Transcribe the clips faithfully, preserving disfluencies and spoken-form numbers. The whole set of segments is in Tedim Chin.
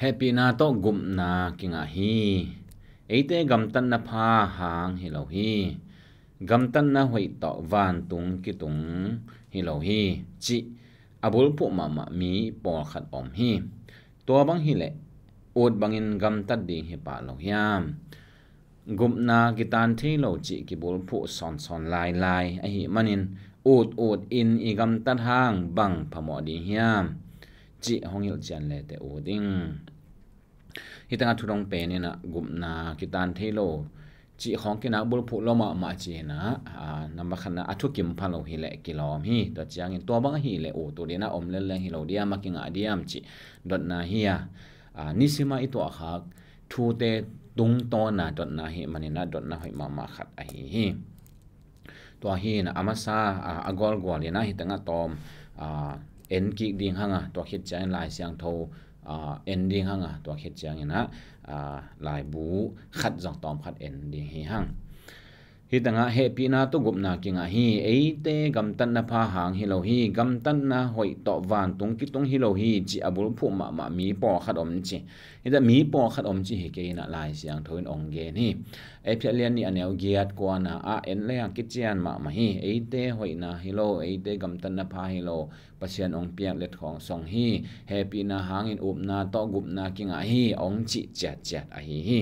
Hehpihna tawh gupna kingah hi. Eite gamtatna pha hang hi lo hi. Gamtatna hoih tawh vantung kitung hi lo hi, cih a bulphuh mahmah mi pawlkhat om hi. Tua bang hileh ut bangin gamtat ding hi pah lo hiam? Gupna kitan thei lo cih kibulphuh sawnsawn lailai ahih manin ut ut in i gamtat hang bang phamawh ding hiam? Cih hong hilhcian lete ut ing. Hih tengah thu dong pen inah gupna kitan thei lo cih khawng kinah bulphuh lo mahmah ci inah, a, number khatna a thukim pha lo hileh kilawm hi. Tua ciangin tua bang ahileh ut ut inah om lelleng hi lo diam, a kingah diam cih dotna hi a, a, nisima i tuahkhak thute tungtawna dotna hi maninah dotna hoih mahmah khat ahi hi. Tua hi inah a masa, a, a gualgual inah hih tengah tawm, a, en kik ding hanga, tua khit ciangin Lai Siangtho, a, en ding hanga, tua khit cianginah, a, laibu khat zong tawm khat en ding hi hang. Hih tengah hehpihna tawh gupna kingah hi. Eite gamtatna pha hang hi lo hi. Gamtatna hoih tawh vantung kitung hi lo hi, cih a bulphuh mahmah mi pawlkhat om ci. Hih tengah mi pawlkhat om ci hi kei inah Lai Siangtho in ong gen hi. Efesa lian nih a neu giat kuana ah en leng kician mahmah hi. Eite hoihna hi lo, eite gamtatna pha hi lo, Pasian ong piak let khawng song hi. Hehpihna hangin upna tawh gupna kingah hi, ong cih ciatciat ahi hi.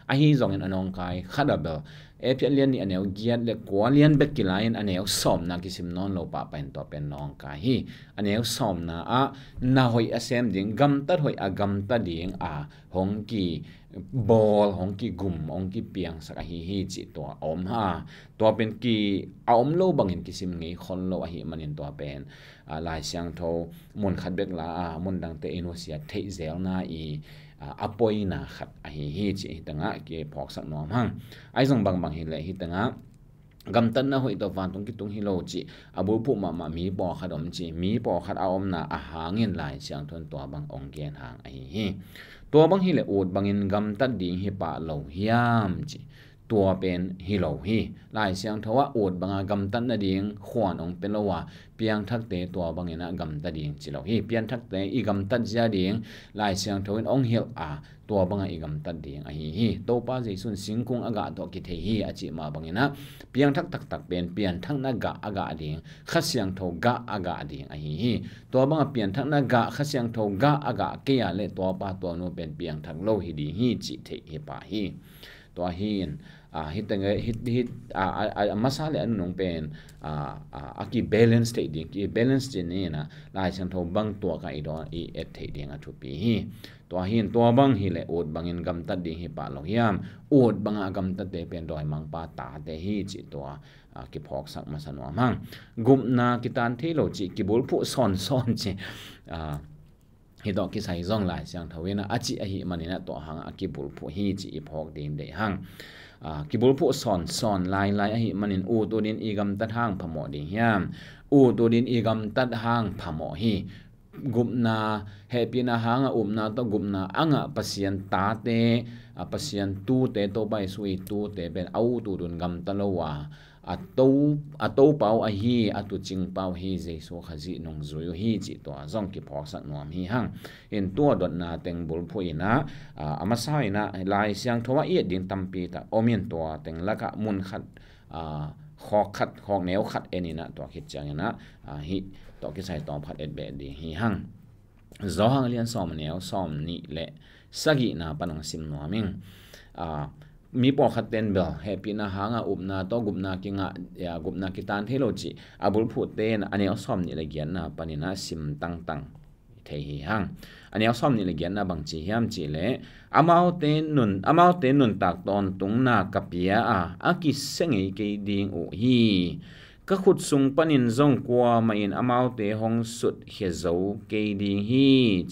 Ahi zongin a nawngkai khat a bel Efesa lian nih a neu giat le kua lian bek kilai-in a neu sawmna kisim nawn lo pahpah in tua pen nawngkai hi. A neu sawmna ah na hoih a sem ding, gamtat hoih a gamta ding a hong kibawl, hong kigum, hong kipiangsak ahi hi cih tua a om ha. Tua pen ki a om lo bangin kisim ngei khol lo ahih manin tua pen, a, Lai Siangtho mun khat bek la a, mun dangte i nusiat theih zelna i, a, a poina khat ahi hi cih hih tengah kiphawksak nuam hang. Ahi zong bangbang hileh hih tengah gamtatna hoih tawh vantung kitung hi lo cih a bulphuh mahmah mi pawlkhat om ci, mi pawlkhat a omna a hangin Lai Siangtho in tua bang ong gen hang ahi hi. Tua bang hileh ut bangin gamtat ding hi pah lo hiam ci. Tua pen hi lo hi. Lai Siangtho ah ut banga gamtat nading khuan ong pia lo a, piangthakte tua banginah gamta ding ci lo hi. Piangthakte i gamtat zia ding Lai Siangtho in ong hilh a, tua banga i gamtat ding ahi hi. Topa Jesu in singkung a gah tawh kithei hi a cih mah banginah piangthak taktak pen pianthakna gah a gah ding, Kha Siangtho gah a gah ding ahi hi. Tua banga pianthakna gah, Kha Siangtho gah a gah kei a le tuapa tuanu pen piangthak lo hi ding hi cih theih hi pah hi. Tua hi in, a, hih teng, hih, hih, a, a, a, a masa le a nunung pen, a, a, a ki balance theih ding, ki balance cih ni inah Lai Siangtho bang tuak a i dawn i et theih ding a thupi hi. Tua hi in tua bang hileh ut bangin gamtat ding hi pah lo hiam? Ut banga gamtatte pen dawimangpa tate hi cih tua, a, kiphawksak masa nuam hang. Gupna kitan thei lo cih kibulphuh sawnsawn ci, a, hih tawh kisai zong Lai Siangtho inah a cih ahih maninah tua hangah a kibulphuh hi cih i phawk ding deih hang. A, kibulphuh sawnsawn lailai ahih manin ut utin i gamtat hang phamawh ding hiam? Ut utin i gamtat hang phamawh hi. Gupna, hehpihna hangah upna tawh gupna a ngah Pasian tate, a, Pasian tute, Topa Jesu i tute pen a ut utun gamta lo a, a to, a topau ahi, a tucingpau ahi Jesu Khazih nungzui uh hi cih tua zong kiphawksak nuam hi hang. In tua dotna teng bulphuh inah, a, a masa inah Lai Siangtho ah i et ding tampi tak om in tua teng lakah mun khat, a, khawk khat, khawk neu khat en inah tua khit cianginah, a, hih tawh kisai tawm khat et beh ding hi hang. Johan lian sawm neu sawm nih le sagihna pan hong sim nuam ing. A, mi pawlkhat ten bel hehpihna hanga upna tawh gupna kingah, a, gupna kitan thei lo cih a bulphuh ten a neu sawm nih le giatna paninah sim tangtang thei hi hang. A neu sawm nih le giatna bang ci hiam cihleh, amaute nun, amaute nuntak tawntungna ka pia a, a kisia ngei kei ding uh hi. Ka khut sung panin zong kuamah in amaute hong sutkhia zo kei ding hi.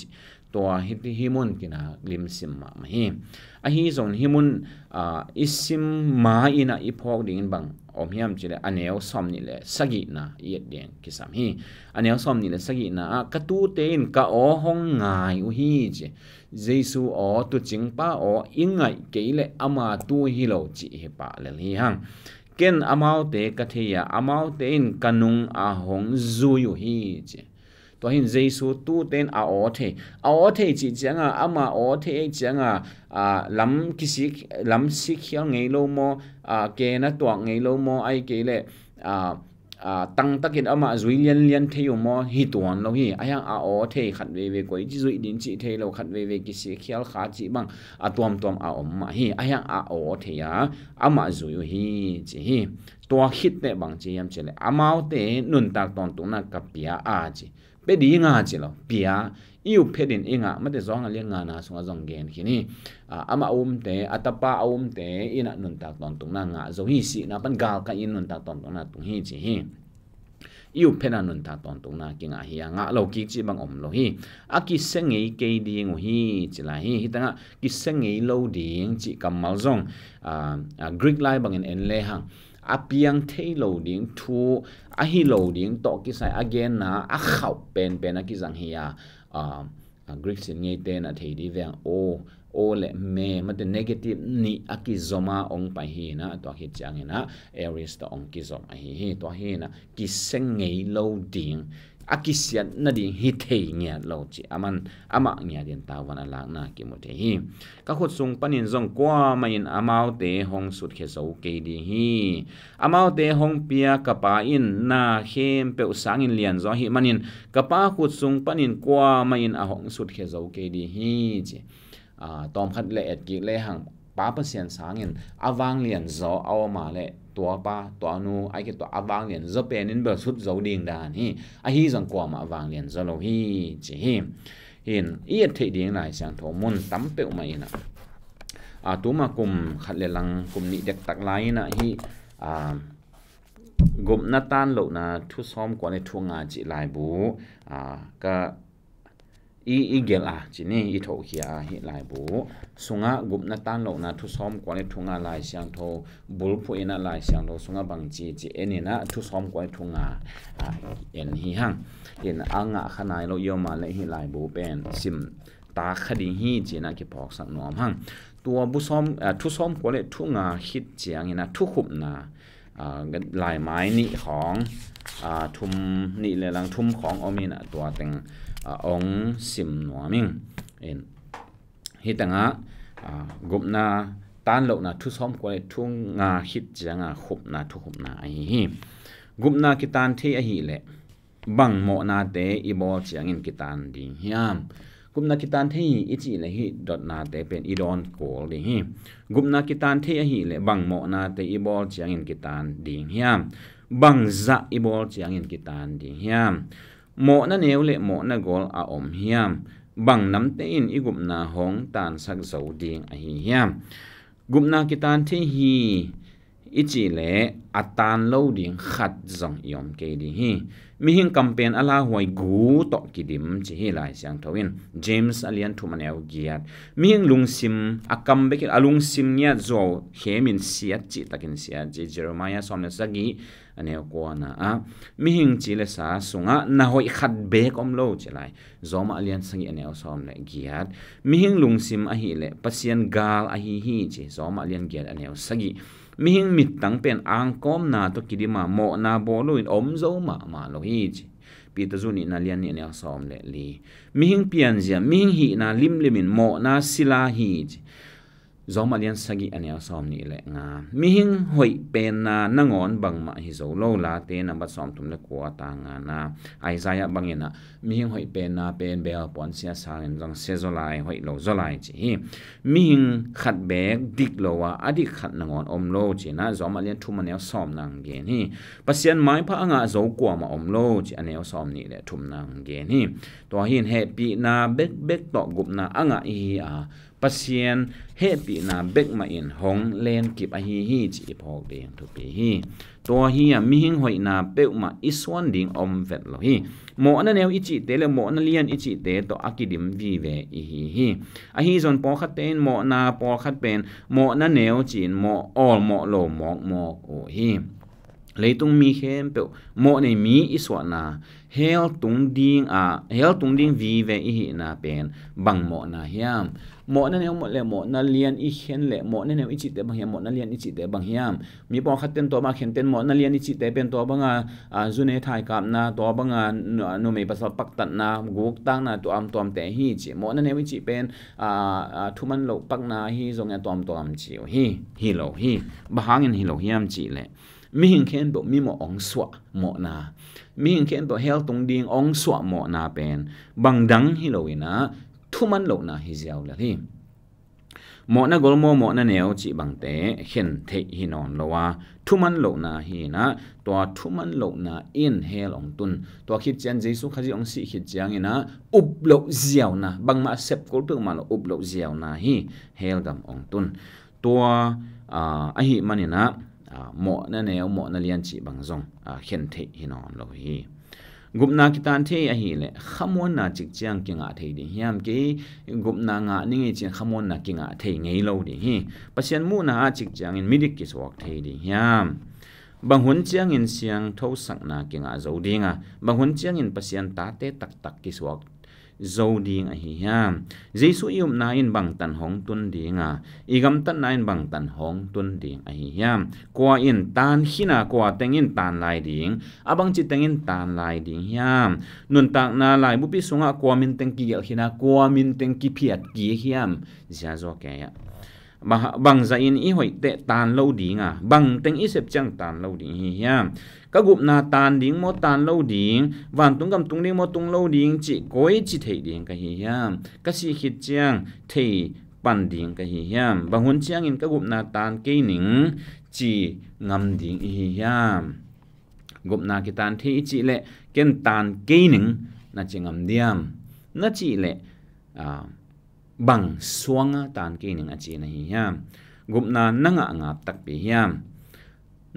Tua hih, hih mun kinah limsim mahmah hi. Ahi zongin hih mun, a, i sim ma inah i phawk dingin bang om hiam cihleh a neu sawm nih le sagihna i et ding kisam hi. A neu sawm nih le sagihna ah ka tute in ka aw hong ngai uh hi ci. Jesu aw, tucingpa aw i ngaih kei leh ama tu hi lo cih hi pah lel hi hang. Ken amaute ka thei a, amaute in ka nung a hong zui uh hi ci. Tua hin Jesu tute in a aw thei. A aw thei cih cianga, ama aw thei ei cianga, a, lam kisik, lam sikkhial ngei lo maw, a, kena tuak ngei lo maw, ai kei leh, a, a, tangtakin amah zui lianlian thei uh maw, hi tuan lo hi. Ahiang a aw thei khat veivei, koi ci zuih ding cih thei lo khat veivei, kisikkhial kha cih bang a tuamtuam a om mah hi. Ahiang a aw thei a, amah zui uh hi, ci hi. Tua khit teh bang ci hiam cih leh, amaute nuntak tawntungna ka pia a, ci. Pia ding a, ci lo, pia. I up phetin i ngah, Mate Zuang a lian ngana sungah zong gen khin hi. A, amah a umte, a tapa a umte in a nuntak tawntungna ngah zo hi, sihna pan galkah in nuntak tawntungna tung hi, ci hi. I up phet a nuntak tawntungna kingah hi a, ngah lo kik cih bang om lo hi. A kisia ngei kei ding uh hi, ci lai hi. Hih tengah kisia ngei lo ding cih kammal zong, a, a, Greek lai bangin en lehang, a piang thei lo ding thu, a hi lo ding tawh kisai a genna a khauh penpen a kizang hi a, a, a, Greek sin ngeite in a thei dih veng, o, o le me, Mate negative nih a kizom a ong pai hi in a, tua khit ciangin a, aorist tawh ong kizom ahi hi. Tua hi in a, kisia ngei lo ding, a kisiat nading hi thei ngiat lo cih a man, amah ngiatin tavuan a lakna kimu thei hi. Ka khut sung panin zong kuamah in amaute hong sutkhia zo kei ding hi. Amaute hong pia ka Pa in na khempeuh sangin lianzaw ahih manin, ka Pa khut sung panin kuamah in a hong sutkhia zo kei ding hi, ci. A, tawmkhat le etkik lehang, Pa Pasian sangin a vanglianzaw a om a leh, tua pa, tua nu, ai kei tua a vanglianzaw penin bel sut zo ding dan hi. Ahi zong kuamah vanglianzaw lo hi, ci hi. Hin, i et theih ding Lai Siangtho mun tam peuhmah in a, a, tuma kum khat le lang, kum nih dektak lai in a hih, a, gupna tanlohna thu sawmkua le thu nga cih laibu, a, ka i, i gelh a, ci ni, i thohkhia a, hih laibu sungah gupna tanlohna thu sawmkua le thu nga Lai Siangtho bulphuh in a Lai Siangtho sungah bangci ci en in a thu sawmkua le thu nga, a, en hi hang. Hin a ngah kha nai lo i om a leh hih laibu pen sim tak kha ding hi ci in a kiphawksak nuam hang. Tua bu sawm, a, thu sawmkua le thu nga khit ciangin a thukhupna, a, laimai nih khawng, a, thum, nih le lang thum khawng om in a, tua teng, a, ong sim nuam ing. In, hih tengah, a, gupna tanlohna thu sawmkua le thu nga khit cianga khupna, thukhupna ahi hi. Gupna kitan thei ahih leh bang mawhnate i bawl ciangin kitan ding hiam? Gupna kitan thei hi i cih leh hih dotnate pen i dawn kul ding hi. Gupna kitan thei ahih leh bang mawhnate i bawl ciangin kitan ding hiam? Bang zah i bawl ciangin kitan ding hiam? Mawhna neu le mawhna gol a om hiam? Bang namte in i gupna hong tansak zo ding ahi hiam? Gupna kitan thei hi i cih leh a tan lo ding khat zong i om kei ding hi. Mihing kam pen a lauhuai gu tawh kidim ci hi Lai Siangtho in. James a lian thum a neu giat. Mihing lungsim a kam bek hi lo a lungsim ngiat zuau khemin siat cihtakin siat ci Jeremiah sawm le sagih a neu kuana ah. Mihing ci le sa sungah na hoih khat bek om lo ci lai. Zawmah a lian sagih a neu sawm le giat. Mihing lungsim ahih leh Pasian gal ahi hi ci. Zawmah a lian giat a neu sagih. Mihing mittang pen angkawmna tawh kidim a mawhna bawl loin om zo mahmah lo hi ci. Peter zu nihna lian nih a neu sawm le li. Mihing pianzia, mihing hihna limlimin mawhna sila hi ci. Zawmah lian sagih a neu sawm nih le nga. Mihing hoih penna nangawn bangmah hi zo lo, Late nambat sawmthum le kua tang ngana. Isaiah bangin ah, mihing hoih penna pen beel puansia sangin zong sia zaw lai, hoih lo zaw lai ci hi. Mihing khat bek dik lo a, a dik khat nangawn om lo ci-in ah, Zawmah lian thum a neu sawm nang gen hi. Pasian maipha a ngah zo kuamah om lo ci a neu sawm nih le thum nang gen hi. Tua hi in hehpihna bekbek tawh gupna a ngah i hi a, Pasian hehpihna bekmah in hong lenkip ahi hi ci i phawk ding thupi hi. Tua hi a mihing hoihna peuhmah i suan ding om vet lo hi. Mawhna neu i cihte le mawhna lian i cihte tawh a kidim vive i hi hi. Ahi zong pawlkhatte in mawhna pawlkhat pen mawhna neu ci-in mawh awl mawh lo mawkmawk uh hi. Leitung mi khempeuh mawh nei mi i suahna, hell tung ding a, hell tung ding vive i hihna pen bang mawhna hiam? Mawhna neu mawh le mawhna lian i khen le mawhna neu i cihte bang hiam, mawhna lian i cihte bang hiam? Mi pawlkhat ten tua banga khen ten mawhna lian i cihte pen tua banga, a, zune thaikapna, tua banga nu-, numei pasal paktatna, guktakna, tuamtuamte hi ci. Mawhna neu i cih pen, a, a, thuman loh pakna hi zong a tuamtuam ci uh hi, hi lo hi. Bang hangin hi lo hiam cih le mihing khempeuh mimawh ong suah mawhna, mihing khempeuh hell tung ding ong suah mawhna pen bang dang hi lo in a, thuman lohna hi ziau lel hi. Mawhna gol maw, mawhna neu cih bangte khen theih hi nawn lo a, thuman lohna hi in a, tua thuman lohna in hell ong tun. Tua khit ciang Jesu Khazih ong sih khit ciangin a, up loh ziauna, bangmah a sep kul peuhmah lo up loh ziauna hi hell gam ong tun. Tua, a, ahih manin a, a, mawhna neu, mawhna lian cih bang zong, a, khen theih hi nawn lo hi. Gupna kitan thei ahih leh khamuanna cik ciang kingah thei ding hiam? Kei gupna ngah ning ei ci-in khamuanna kingah thei ngei lo ding hi. Pasian muhna ah cik ciangin midik kisuak thei ding hiam? Bang hun ciangin siangtho sakna kingah zo ding a, bang hun ciangin Pasian tate taktak kisuak zo ding ahi hiam? Jesu i upna in bangtan hong tun ding a, i gamtatna in bangtan hong tun ding ahi hiam? Kua in tan khin a, kua teng in tan lai ding, a bangci teng in tan lai ding hiam? Nuntakna laibupi sungah kua min teng kigelh khin a, kua min teng kiphiat kik hiam? Ziazaw kei ah. Bang, bang zahin i hoih teh tan lo ding a, bang teng i sep ciang tan lo ding hi hiam? Ka gupna tan ding maw, tan lo ding, vantung gam tung ding maw, tung lo ding cih koi ci thei ding ka hi hiam? Ka sih khit ciang thei pan ding ka hi hiam? Bang hun ciangin ka gupna tan kei ning ci ngam ding i hi hiam? Gupna kitan thei i cih leh ken tan kei ning na ci ngam diam? Na cih leh, a, bang suanga tan kei ning a ci na hi hiam? Gupna na ngah ngap takpi hiam?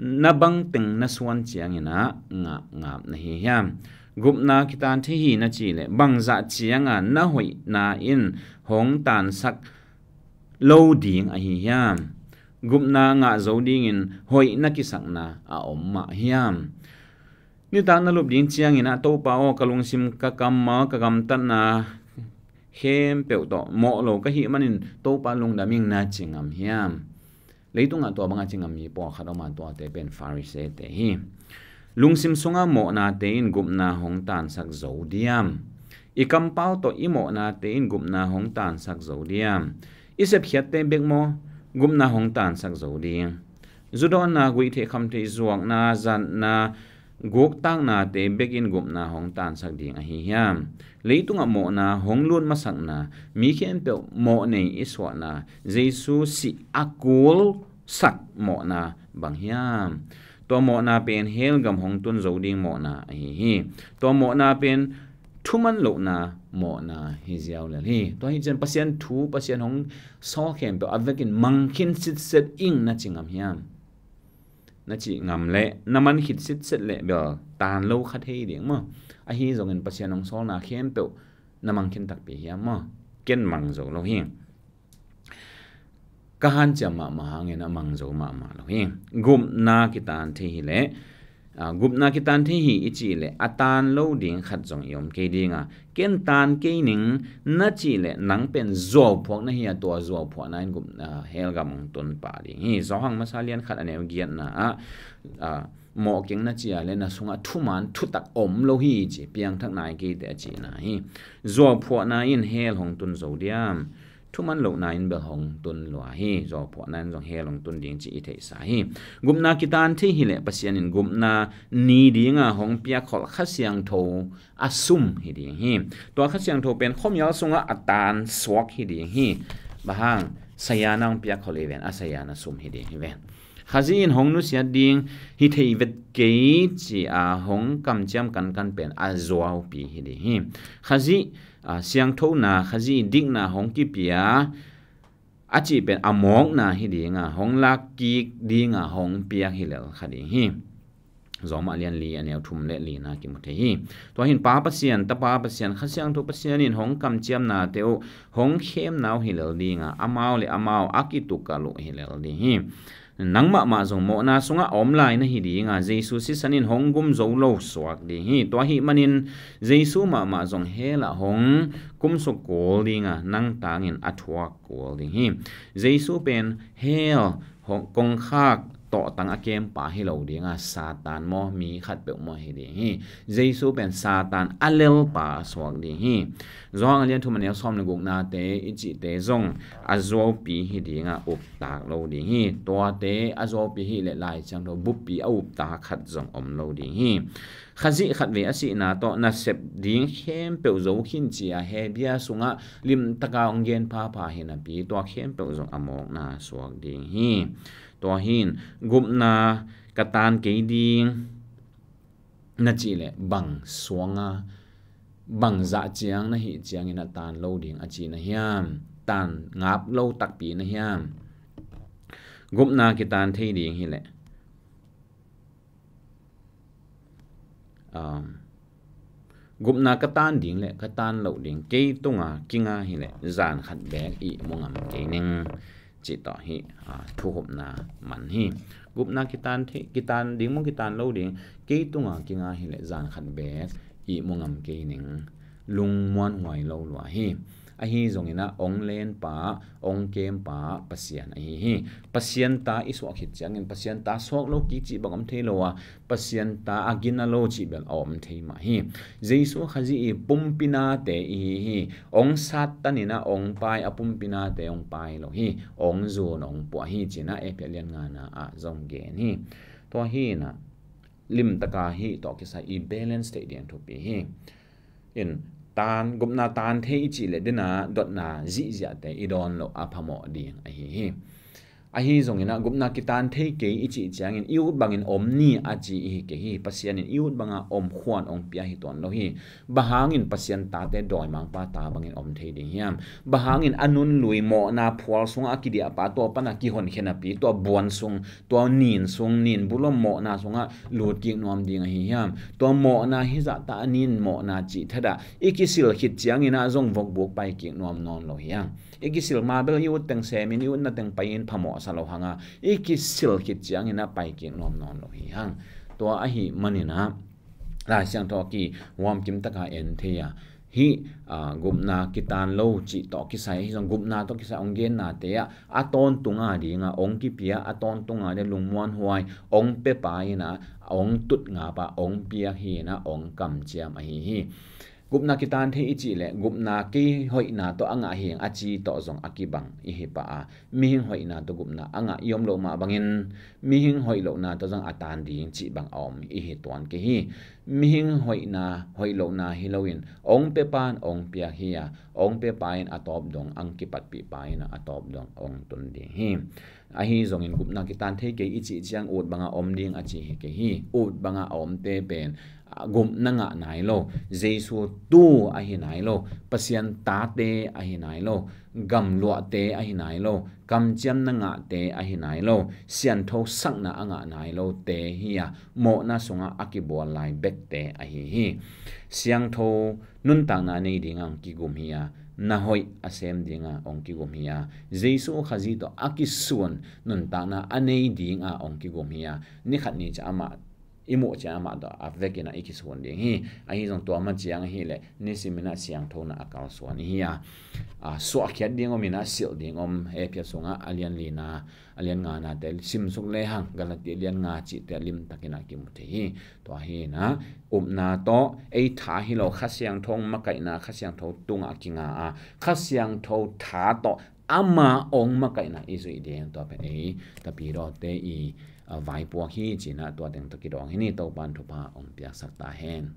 Na bang teng na suan ciangin a ngah ngap na hi hiam? Gupna kitan thei hi na cih leh bang zah cianga na hoihna in hong tansak lo ding ahi hiam? Gupna ngah zo dingin hoih na kisakna a om mah hiam? Nitak na lup ding ciangin a, Topa aw, ka lungsim, ka kammal, ka gamtatna khempeuh tawh mawh lo ka hih manin Topa lungdam ing na ci ngam hiam? Leitungah tua banga ci ngam mi pawlkhat om a, tuate pen Pharisee-te hi. Lungsim sunga mawhnate in gupna hong tansak zo diam? I kampau tawh i mawhnate in gupna hong tansak zo diam? I sepkhiatte bek maw gupna hong tansak zo ding? Zudawnna, guihtheih khamtheih zuakna, zatna, guktaknate bekin gupna hong tansak ding ahi hiam? Leitungah mawhna hong lut masakna, mi khempeuh mawh nei i suahna, Jesu sih a kulsak mawhna bang hiam? Tua mawhna pen hell gam hong tun zo ding mawhna ahi hi. Tua mawhna pen thuman lohna mawhna hi ziau lel hi. Tua hi cian Pasian thu, Pasian hong sawl khempeuh a vekin mangkhin sitset ing na ci ngam hiam? Na cih ngam leh na man khit sitset leh bel tan lo kha thei ding maw? Ahi zongin Pasian hong sawlna khempeuh na mangkhin takpi hiam maw? Ken mang zo lo hi. Ka hanciam mahmah hangin a mang zo mahmah lo hi. Gupna kitan thei hi leh, a, gupna kitan thei hi i cih leh a tan lo ding khat zong i om kei ding a, ken tan kei ning na cih leh nang pen zuauphuak na hi a, tua zuauphuakna in gup, a, hell gam hong tun pah ding hi. Johan masa lian khat a neu giatna ah, a, mawh keng na ci a leh na sungah thuman thutak om lo hi ci, piangthak nai kei teh a cihna hi. Zuauphuakna in hell hong tun zo diam? Thuman lohna in bel hong tun lua hi. Zuauphuakna in zong hell hong tun ding ci i theihsa hi. Gupna kitan thei hi leh Pasian in gupna ni dinga hong piakholh Kha Siangtho a sum hi ding hi. Tua Kha Siangtho pen khuamial sungah a tan suak hi ding hi. Bang hang? Sayana hong piakholh hi ven, a sayana sum hi ding hi ven. Khazih in hong nusiat ding hi thei vet kei ci a hong kamciam kankan pen a zuaupi hi ding hi. Khazih, a, siangthona, Khazih dikna hong kipia a cih pen a mawkna hi dinga hong lakkik dinga hong piak hi lel kha ding hi. Rom mah lian li a neu thum le lina kimu thei hi. Tua hin Pa Pasian, Tapa Pasian, Kha Siangtho Pasian in hong kamciamnate uh hong khemna uh hi lel dinga, amau le amau a kitukalh uh hi lel ding hi. Nang mahmah zong mawhna sungah a om lai na hi dinga, Jesu sisan in hong gum zo lo suak ding hi. Tua ahih manin Jesu mahmah zong hell ah hong kumsuk kul dinga, nang tangin a thuak kul ding hi. Jesu pen hell hong kongkhak tawhtang a kempa hi lo dinga, Satan maw, mi khat peuh maw hi ding hi. Jesu pen Satan a lelpa suak ding hi. Johan a lian thum a neu sawm le guknate i cihte zong a zuaupi hi dinga, uptak lo ding hi. Tuate a zuaupi hi le Lai Siangtho buppi a uptak khat zong om lo ding hi. Khazih khatvei a sihna tawh nasep ding khempeuh zo khin ci-a Hebia sungah limtaka hong gen phapha hi napi, tua khempeuh zong a mawkna suak ding hi. Tua hin gupna ka tan kei ding na cih leh bang suanga, bang zah ciang na hih ciangin a tan lo ding a ci na hiam? Tan ngap lo takpi na hiam? Gupna kitan thei ding hi leh, um, gupna ka tan ding le ka tan loh ding, kei tunga kinga hi leh zan khat beek ihmu ngam kei ning, cih tawh hi, ah, thuhupna man hi. Gupna kitan thei, kitan ding maw, kitan lo ding, kei tunga kinga hi leh zan khat beek ihmu ngam kei ning, lungmuanhuai lo lua hi. Ahi zongin ah hong lenpa, hong kempa Pasian ahi hi. Pasian ta i suah khit ciangin Pasian ta suak lo kik cih bang om thei lo a, Pasian ta a gina lo cih bel a om thei mah hi. Jesu Khazih i pumpi nate i hi hi. Hong Satan in ah hong pai a, pumpi nate hong pai lo hi. Hong zun hong puah hi, ci-in ah Efesa lian ngana ah zong gen hi. Tua hi-in ah limtaka hih tawh kisai i balance theih ding thupi hi. In tan, gupna tan thei i cih leh dina dotna zihziahte i dawn loh a phamawh ding ahi hi. Ahi zongin ah gupna kitan thei kei i cih ciangin i ut bangin om ni a ci i hi kei hi. Pasian in i ut banga om khuan hong pia hi tuan lo hi. Bang hangin Pasian tate dawimangpa ta bangin om thei ding hiam? Bang hangin a nunlui mawhna phual sungah a kidiahpa tua pana kihonkhia napi, tua buan sung, tua nin sung, nin bulom mawhna sungah lut kik nuam ding ahi hiam? Tua mawhna hizahta a nin mawhna cih thadah i kisil khit ciangin ah zong vokbuk pai kik nuam nawn lo hi hang. I kisil ma bel i ut teng semin, i utna teng pai-in phamawhsa lo hanga, i kisil khit ciangin ah pai kik nuam nawn lo hi hang. Tua ahi manin ah Lai Siangtho a kihuam kim taka en thei a, hih, aa, gupna kitan lo cih tawh kisai, ahi zong gupna tawh kisai hong gennate ah a tawntunga dinga hong kipia, a tawntunga ding lungmuanhuai hong pepa in ah, hong tutngapa hong piak hi in ah hong kamciam ahi hi. Gupna kitan thei i cih leh gupna kei hoihna tawh a ngah hi ing a ci tawh zong a kibang i hi pah a, mihing hoihna tawh gupna a ngah i om loh mah bangin, mihing hoih lohna tawh zong a tan ding cih bang a om i hi tuan kei hi. Mihing hoihna, hoih lohna hi loin hong pepa in hong piak hi a, hong pepa in a tawp dong hong kipatpihpa in a tawp dong hong tun ding hi. Ahi zongin gupna kitan thei kei i cih ciang ut banga om ding a ci hi kei hi. Ut banga a omte pen, ah, gupna ngah nai lo, Jesu tu ahi nai lo, Pasian tate ahi nai lo, gamluahte ahi nai lo, kamciamna ngahte ahi nai lo, siangtho sakna a ngah nai lote hi a, mawhna sungah a kibual lai bekte ahi hi. Siangtho nuntakna a nei dinga hong kigum hi a, na hoih a sem dinga hong kigum hi a, Jesu Khazih tawh a kisun nuntakna a nei dinga hong kigum hi a, ni khat ni ciang amah i muh ciang amah tawh a vekin ah i kisun ding hi. Ahi zong tua ma ciang ahih leh nisimin ah siangthona a kalsuan i hi a, a, suahkhiat ding om in ah silh ding om. Efesa sungah a lian lina, a lian nganate simsuk lehang Galati a lian nga cihte limtakin ah kimu thei hi. Tua hi in ah upna tawh ei tha hi lo, Kha Siangtho makaihna, Kha Siangtho tungah kinga a, Kha Siangtho tha tawh ama hong makaihna i zuih ding, tua pen ei tapidawte i, a, vaipuak hi ci-in ah tua teng tawh kidawng hi ni. Topa'n thupha hong piaksak ta hen.